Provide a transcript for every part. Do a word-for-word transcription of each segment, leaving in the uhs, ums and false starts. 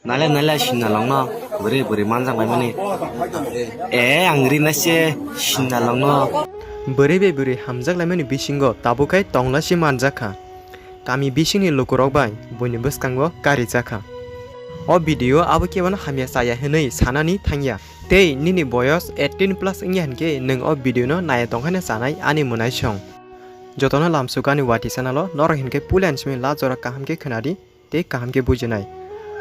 Nale nale sinna longno, bwrwi bwrwi manjak laimani. E, ang ri nase sinna longno. Bwrwi bai bwrwi hamjak laimani bisingo tabuk khai tongla si manjak kha. Kami bisingni lukurok bai buini bwskango karijak kha. O video abo kebono hamya chaya hwnwi sanani thangya. Tei nini boyos eighteen plus wngya hinkhe nwng o video no naya tongkhaino chanai ani mwnaisong. Jotono lamsuk ani wati channel o norok hinkhe puila ni simi last jora kaham khe khwnadi tei kaham khe bujinai.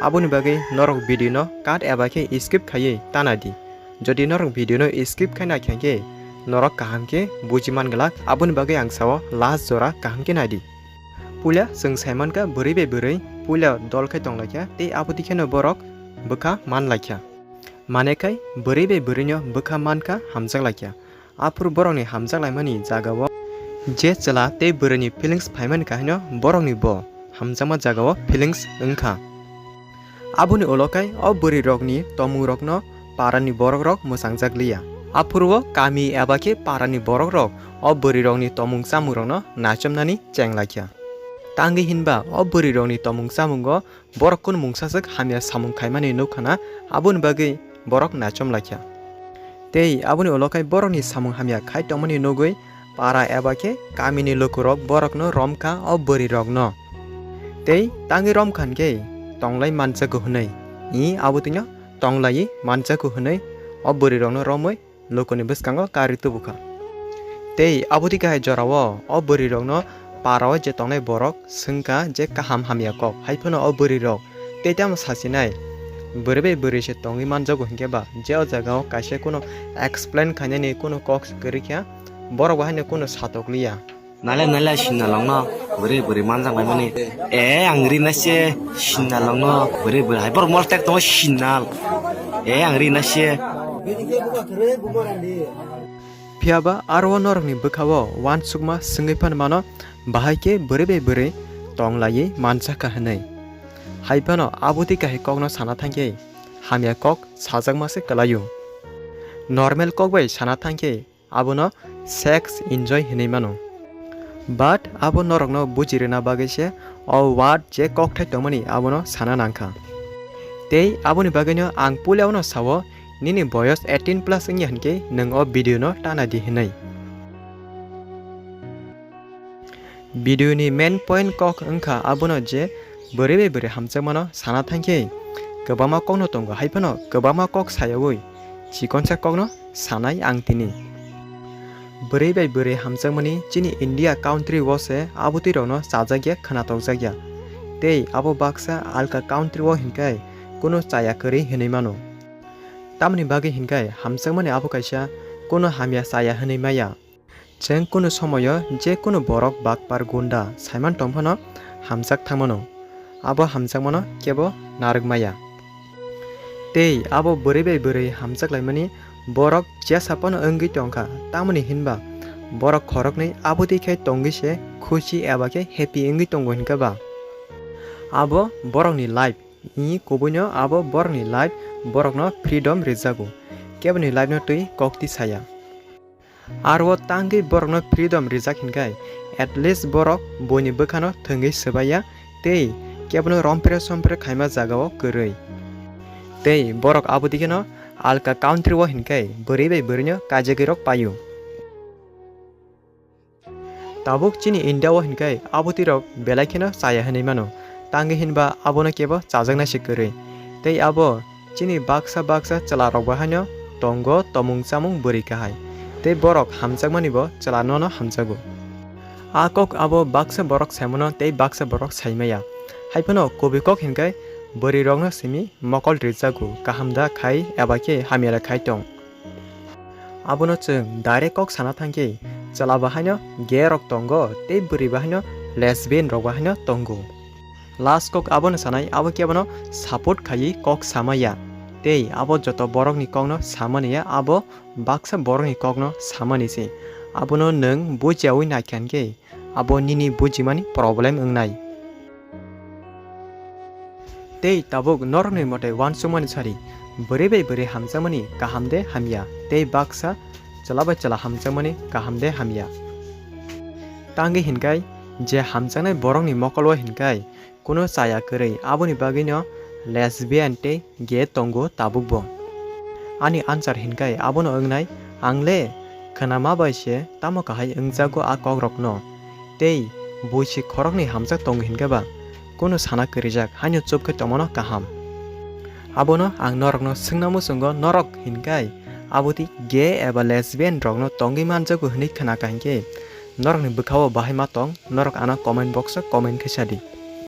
Aboni bagwi norok video no cut eba khe skip khaiwi tanadi. Jodi norok video no skip khai naikha khe norok kaham khe buji man glak, aboni bagwi ang sao last jora kaham khe naidi. Puila chwng saimankha bwrwi bai bwrwi puila dol khai tonglaikha tei aboni kheno borok bwkha manlaikha. Mane khai bwrwi bai bwrwino bwkha mankha hamjak laikha. Aphuru borokni hamjak laimani jagao je chwla tei bwrwini feelings phaimani kahaino borokni bo hamjakma jagao feelings wngkha. Aboni ulo khai o bwrwirokni tomungrokno parani borokrok mwchangjak liya. Aphuru o kami eba khe parani borokrok o bwrwirokni tomung chamungrokno nachomnani chenglaikha. Tangwi hinba o bwrwirokni tomung chamungo borok kunu mungsa swk hamya samung khaimani nukkhana, aboni bagwi borok nachom laikha. Tei aboni ulo khai borokni samung hamya khai tongmani nugwi para eba khe kamini lukurok borokno romkha o bwrwirokno. Tei tangwi romkha hinkhe tonglai manjago hwnwi, i abo twino tonglaiwi manjago hwnwi o bwrwirokno romwi lukuni bwskango karwi tubukha. Tei aboni kahai jorao o bwrwirokno parao je tongnai borok swngkha je kaham hamya kok, hai phano o bwrwirok tei tamo sasinai bwrwi bai bwrwi se tongwi manjago hinkhe ba je o jagao kaisa kunu explain khainani kunu kok se kwrwi kha, borok bo haino kunu satok liya. Nale nale sinna longno, bwrwi bwrwi manjak laimani. E, ang ri nase sinna longno, bwrwi bwrwi hai borok mol tek tongo sinnal. E, ang ri nase. Phiya ba aro o norokni bwkha-o uansukma swngwi phano mano, bahai khe bwrwi bai bwrwi tong laiwi manjakha hwnwi. Hai phano abo twi kahai kokno sana thangkhe hamya kok sajakma se kwlaio. Normal kok bai sana thangkhe abono sex enjoy hinwi mano. But abo norokno buji rwna bagwi se o word je kokthai tongmani abono sana nangkha. Tei aboni bagwino ang puila-o no sao, nini boyos eighteen plus wngya hinkhe nwng o video no tana di hinwi. Video ni main point kok wngkha abono je bwrwi bai bwrwi hamjakmano sana thangkhe kwbangma kokno tongo, hai phano kwbangma kok sayaui chikonsa kokno sanai ang tini. Bwrwi bai bwrwi hamjakmani chini India country o se abotwi rokno chajakya, khwnatokjakya. Tei abo baksa alka country o hinkhe kunu chaya kwrwi hinwi mano. Tamoni bagwi hinkhe hamjakmani abo kaisa kunu hamya chaya hinwi maya. Chwng kunu somoyo je kunu borok bakpar gunda saiman tongphano hamjak thangmano, abo hamjakmano kebo narwk maya. Tei abo bwrwi bai bwrwi hamjak laimani borok jesa phano wngwi tongkha, tamoni hinba borok khoroknwi abotwi khe tongwi se khusi eba khe happy wngwi tongo hinkhe ba. Abo borokni life, i kubuino abo borokni life borokno freedom rijago, keboni life no twi kokti saya. Aro tangwi borokno freedom rijak hinkhe, at least borok buini bwkhano thwngwi swbaiya tei kebono rompre sompre khaima jagao kwrwi. Tei borok abo dikheno alka country o hinkhe bwrwi bai bwrwino kaijagwi rok paio. Tabuk chini India o hinkhe abotwi rok belai kheno chaya hinwi mano, tangwi hinba abono kebo chajaknai se kwrwi. Tei abo chini baksa baksa chwla rok bo haino tongo tomung chamung bwrwi kahai, tei borok hamjakmani bo chwla nono hamjago. A kok abo baksa borok saimano tei baksa borok saimaya. Haiphano kubui kok hinkhe bwrwi rokno simi mokol rijago, kaham da khai eba khe hamya da khai tong. Abono chwng direct kok sana thangkhe, chwla bo haino gay rok tongo tei bwrwi bo haino lesbian rok bo haino tongo. Last kok abono sanai, abo khe abono support khaiwi kok samaya. Tei abo joto borokni kokno samani ya, abo baksa borokni kokno samani se. Abono nwng bujiyaui naikha hinkhe, abo nini bujimani problem wngnai. Tei tabuk norokni mote uansukmani sari, bwrwi bai bwrwi hamjakmani kaham de hamya, tei baksa chwla bai chwla hamjakmani kaham de hamya. Tangwi hinkai je hamjaknai borokni mokol o hinkai kunu chaya kwrwi, aboni bagwino lesbian tei gay tongo tabukbo. Ani answer hinkai abono wngnai, ang le khwnama bai se tamo kahai wngjago a kokrokno. Tei buisi khoroknwi hamjak tongo hinkhe ba, kunu sana kwrwijak haino chup khe tongmano kaham. Abono ang norokno swngna muchungo, norok hinkai abotwi gay eba lesbian rokno tongwi manjago hwnwi khwnaka hinkhe norokni bwkhao bahai ma tong, norok ano comment box o comment khe sadi.